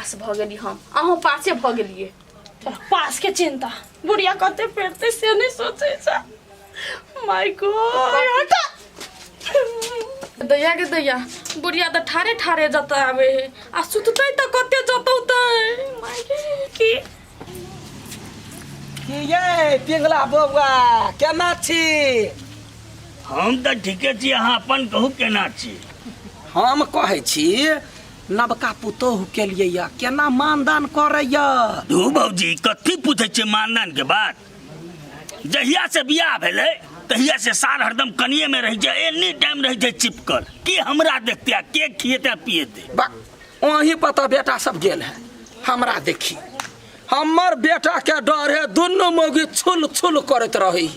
पास भऽ गेली हम, अहूँ पासे भऽ गेलियै। तोरा पास के चिंता, बुढ़िया कते पेरते से नहीं सोचे छ। My God, हटा। दैया के दैया, बुढ़िया तऽ ठारे ठारे जतऽ आबै है आ सुततै तऽ कते जतौतै। माय गे, की की ये पिंगला बौआ, केना छी? हम तऽ ठीके छी, अहाँ अपन कहू केना छी? हम कहै छी नवका पुतोहु के लिए या केना मानदान करैया? धू भौजी, कथी पूछै छियै मानदान के बात? जहिया से बियाह भेलै तहिया से सार हरदम कनिए में रहै छै, एनी टाइम रहै छै चिपकल। के हमरा देखते आ के खिएते आ पिएते? बा वहीं पर तऽ बेटा सब गेल है। हमरा देखी हमर बेटा के डर है दुनू मौगी छुल छुल करैत रही।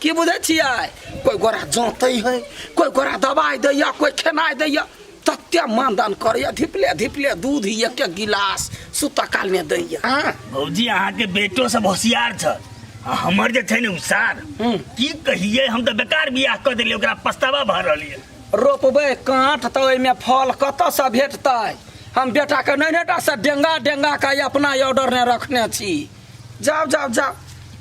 की बुझै छियै? कोई गोरा जोतै है, कोई गोरा दवाई दैया, कोई खेनाइ दैया, तते मानदान करैया, धिपले धिपले दूध एक एक गिलास सुता काल में दैया। हाँ। भौजी, अहाँके बेटो सब होशियार छल आ हमर जे छै ने उ सार, की कहियै, हम तऽ बेकार बियाह कऽ देलियै, ओकरा पछतावा भऽ रहल यऽ। रोपबै काँट तऽ ओहिमे फल कतऽसँ भेटतै? हम बेटाके नैनेटा से डेंगा डेंगा के अपना ऑर्डर ने रखने छी। जाओ जाओ जाओ,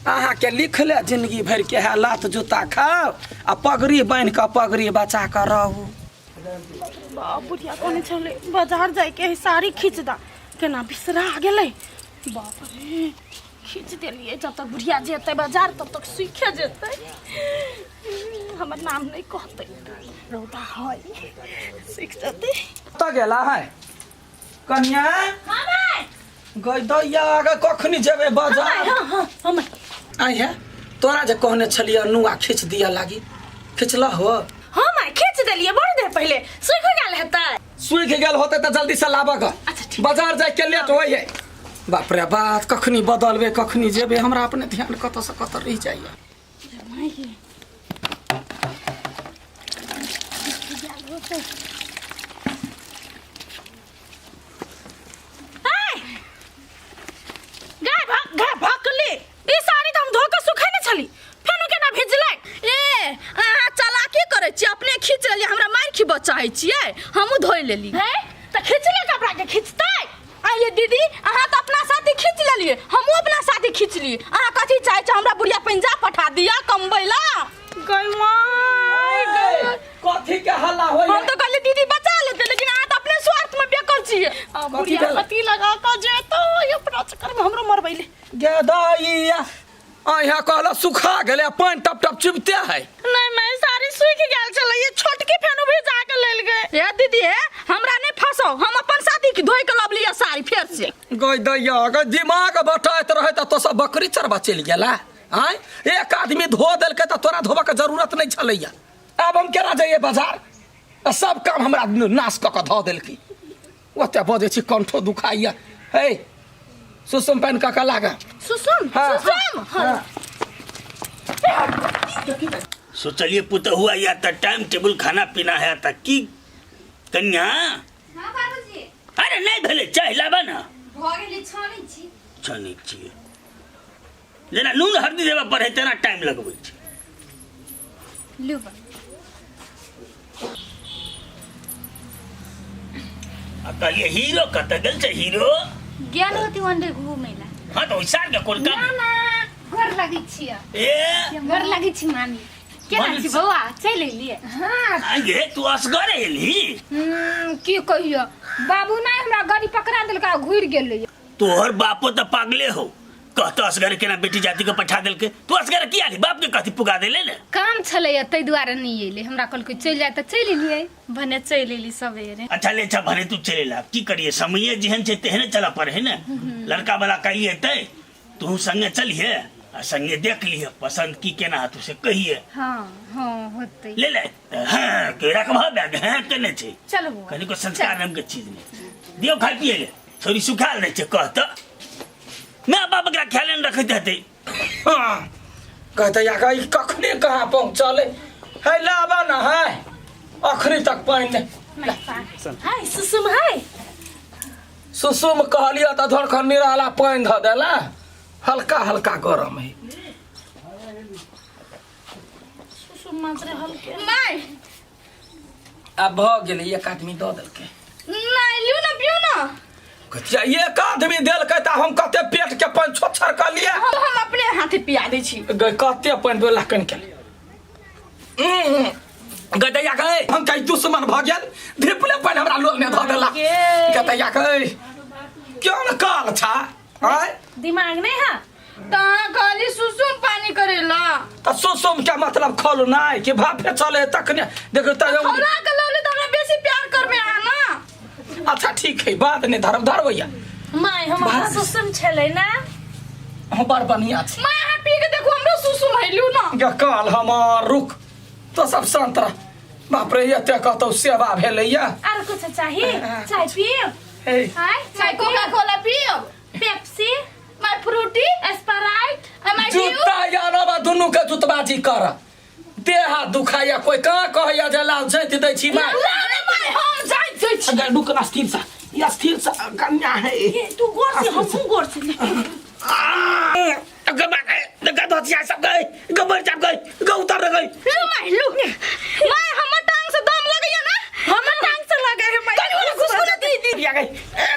अहाँके लिखले जिंदगी भरि के है लात जूता खाओ आ पगड़ी बान्हि कऽ पगड़ी बचा कऽ रहू। बाप, बुढ़िया कहने छलै बाजार जाइके है, साड़ी खींच दा, केना बिसरा गेलै। बाप रे, खींच देलियै। जब तक बुढ़िया जेतै बाजार तब तक सूखे जेतै, हमर नाम नहि कहतै। रौदा है, सीख जेतै। कतऽ गेला है कन्या? गई दैया, गे कखनी जेबै बाजार? हाँ हाँ, हम आइ हे, तोरा जे कहने छलियै नुआ खींच दिया लागी, खिचला हो? हाँ माय, खींच देलियै बड़ देर पहिले, सूख गेल हेतै। सूख गेल होतै तऽ जल्दी से लाबऽ ग। अच्छा, ठीक। बाजार जाय के लेट होइ है। बाप रे बाप, कखनी बदलबै कखनी जेबै, हमरा अपने ध्यान कतऽ से कतऽ रहि जाइए। गाय भक गाय भकली, ई साड़ी तऽ हम धो के सुखेने छली, फेनो केना भिजलै? ए, अहाँ चालाकी करै छियै, अपने खींच लेलियै, हमरा मारि खिबऽ चाहै छियै? हमहूँ धोइ लेली। हे, तऽ खिचले कपड़ा के खिचतै। आइए दीदी, अहाँ तऽ अपना साथी खींच लेलियै, हमहूँ अपना साथी खींचलियै। अहाँ कथी चाहै छी, हमरा बुढ़िया पंजाब पठा दिअ कमबै ला? गय माय गय, कथी के हल्ला होइए? हम तऽ कहलियै दीदी बचा लेतै, लेकिन अहाँ तऽ अपने स्वार्थ में बेकल छियै। आ बुढ़िया भेलै? पति लगा कऽ जेतौ, अपना चक्कर में हमरो मरबैले। गे दैया, अहाँ कहला सुखा गेलै, पानि टप टप चुबिते है। नहीं मैं, साड़ी सूख गेल छलै, ये छोटकी फेनो भिजा के लेल गए। ए दीदी, हे हमरा नहीं फंसो, हम अपन साथी के धोइ के लबलियै साड़ी फेर से। गई दैया, अगर दिमाग बटाइत रहे तऽ तो सब बकरी चरबा चलि गेला। आँय, एक आदमी धो देलकै तऽ तोरा धोबऽ के जरूरत नहि छलैया। आब हम केना जइयै बाजार? आ सब काम हमरा नाश कऽ कऽ धऽ देलकै। ओते बजै छी कंठो दुखाइया। हे सुसुम पानि कऽ कऽ लागा। सुसुम? हाँ। सुसुम, हाँ। सोचलिए पुतहु आइया तऽ टाइम टेबुल खाना पीना है तऽ की कन्या? हाँ बाबूजी। अरे नहीं भेलै, चाय लाबा ना। भऽ गेलै, छानै छी। छानै छियै, जेना नून हरदी देबऽ पड़े तेना टाइम लगबै छै। लू बा। आ कहलिए हीरो कतऽ गेल छै हीरो? गेल होती ओन्डे घूमे ला। हाँ तऽ ओहि साल के कोन काम? ना गोर लगै छियै। ए, गोर लगै छी मामी। केना छी बौआ, चलि एलियै? हाँ। आगे तू असगर एलही? की कहियो बाबू, नहि हमरा गाड़ी पकड़ा देलकै आ घुरि गेलै। तोहर बापो तऽ पागले हो, कहतो असगरे केना बेटी जाति के पठा देलकै। तू असगरे किया आली? बाप के कहती पुगा देले ने। काम छलैया ताहि दुआरे नहि एलै, हमरा कहलकै चलि जाय तऽ चलि एलियै। भने चलि एली सवेरे। अच्छा ले, अच्छा भने तू चलि एला, की करिए, समये जेहन छै तेहने चलऽ पड़े है ने। लड़का वाला कहिए एतै, तू संगे चलिहे आ संगे देख लिहे, पसंद की केना हेतौ से कहिए। हाँ हाँ, होतै। ले ले, हाँ के रखबह बैग? हाँ केने छै? चलू बौआ। कनिको संस्कार नाम के चीज नहि दियौ। खाय पिए ले छोरी सुखायल रहै छै, कह तऽ माय बाप एकरा ख्याले नहि रखैत हेतै। हाँ, कहते या ई कखने कहाँ पहुँचल है, लाबा ना है अखनी तक पानि नहि। हाय सुसुम, हाय सुसुम कहलियै तऽ धरखन निराला पानि धऽ देला, हल्का हल्का गरम है। सुसुम मात्र हल्के। माय, आब भऽ गेलै, एक आदमी दऽ देलकै। नहीं, लियो ना, पियो ना। कथिया एक आदमी देलकै तऽ हम कते पेट के पानि छोछर कऽ लिअ हम अपने हाथे पिया दै छी गै कते पानि देला कनि के गदैया गै हम कहीं दुश्मन भऽ गेल धिपले पानि हमरा लोल ने धऽ देला गे। गदैया गै क्यों न काल छा आय दिमाग नहीं है तऽ अहाँ कहली सुसुम पानी करेला तऽ सुसुम के मतलब खोलू नहि कि भाफे चले तखने देखो तऽ खौला के लौली तऽ हमरा बेसी प्यार करबे अहाँ ना अच्छा ठीक है बात नहि धरब धरबैया माय हमर बात- सुसुम छलै ना हम बड़ बढ़िया छी माय अहाँ पी के देखू हमरो सुसुम हैलू ना गे काल हमार रुक तो सब शांत रह बाप रे एते कतौ सेवा भेलैया आर कुछ चाही चाय पियब हे आय माय कोका कोला पियब पेप्सी माय फ्रूटी स्प्राइट माय ड्यू जूता यानबा दुनू के जुतबाजी कर देह हाथ दुखाइया कोई कहाँ कहैया जे लाल जैत दै छी माय ना माय हम जाइत जाइ छी अगर रुक ना स्थिर सा या स्थिर सा कन्या है ए, तू गोर से हमहूँ गोर से ले। सब गए गबर सब गए गौ उतर गए लू माय लू माय हमर टांग से दम लगैया ना हमर टांग से लगे है माय कनी वाला घुसकुना दी दी गए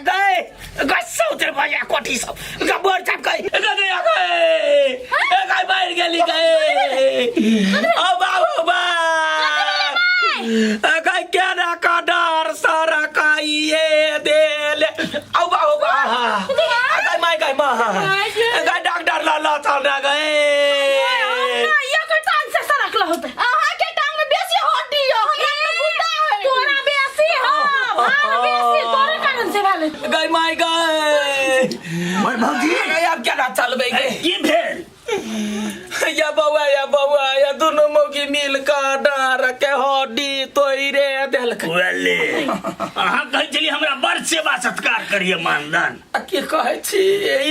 गए गए सब उतर गया कोठी सब गबर सब गए गए गए गए बाहर गेली गए ओ बाबू बा गए क्या ना का डर सारा काइए देले औ बाबू बा गए my गए मा गए डॉक्टर ला ला चल ना गए ना ये टांग से सरकल होते अहाँ के टांग में बेसी हड्डी है हमरा में गुद्दा है तोरा बेसी हो भार बेसी तोरे कारण से भेलै गए my गए मोर भौजी गए अब क्या ना चलबे गए की भेल या बौआ या बौआ या दुनू मौगी मिल कऽ डाँर के हड्डी तोड़े देलकै वेले अहाँ कहै छलियै हमरा बड़ सेवा सत्कार करिए मानदान आ की कहै छी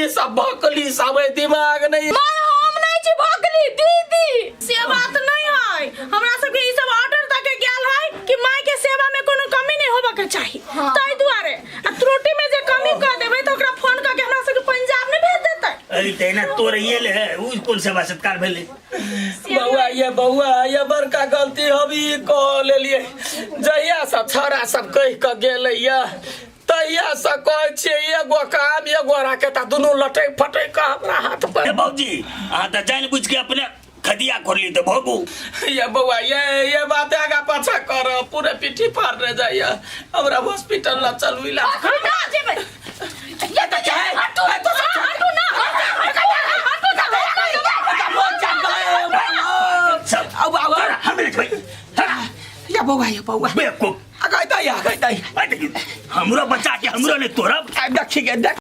ई सब भकली सब है, दिमाग नहि माय हम नहीं छी भकली दीदी से बात नहीं है हमरा सबके ई सब ऑर्डर दऽ के गेल है कि माय के सेवा में कोनो कमी नहीं होबऽ के चाही ताहि दुआरे आ त्रुटि में जे कमी कऽ देबै तऽ ओकरा फोन कऽ के हमरा सबके पंजाब नहि भेज देतै अरे तहिना तोड़ैए ले है उ कोन सेवा सत्कार भेलै बौआ ये बौआ ये बड़का गलती हम ई कऽ लेलियै जहिया सब छौड़ा सब कहि कऽ गेलैया तहिया से कहै छियै एगो काम एगो राखे तऽ दुनू लटकि फटकि कऽ हमरा हाथ पर ए बाबूजी अहाँ तऽ जानि बुझि के अपने खदिया खोलली तऽ भोगू ये बौआ ये बात आगा पाछा कर पूरे पिट्ठी फाड़ने जाइए हमरा हॉस्पिटल ला चलू इला हटा जेबै ये तो क्या है हटू ए, तो सब हटू ना हटू हटू सब आउ आउ तोरा हम लेबै या बौआ या बौआ बेवकूफ आ गई या गई हमरो बच्चा के हमरो ने तोड़ब देखी गे देख।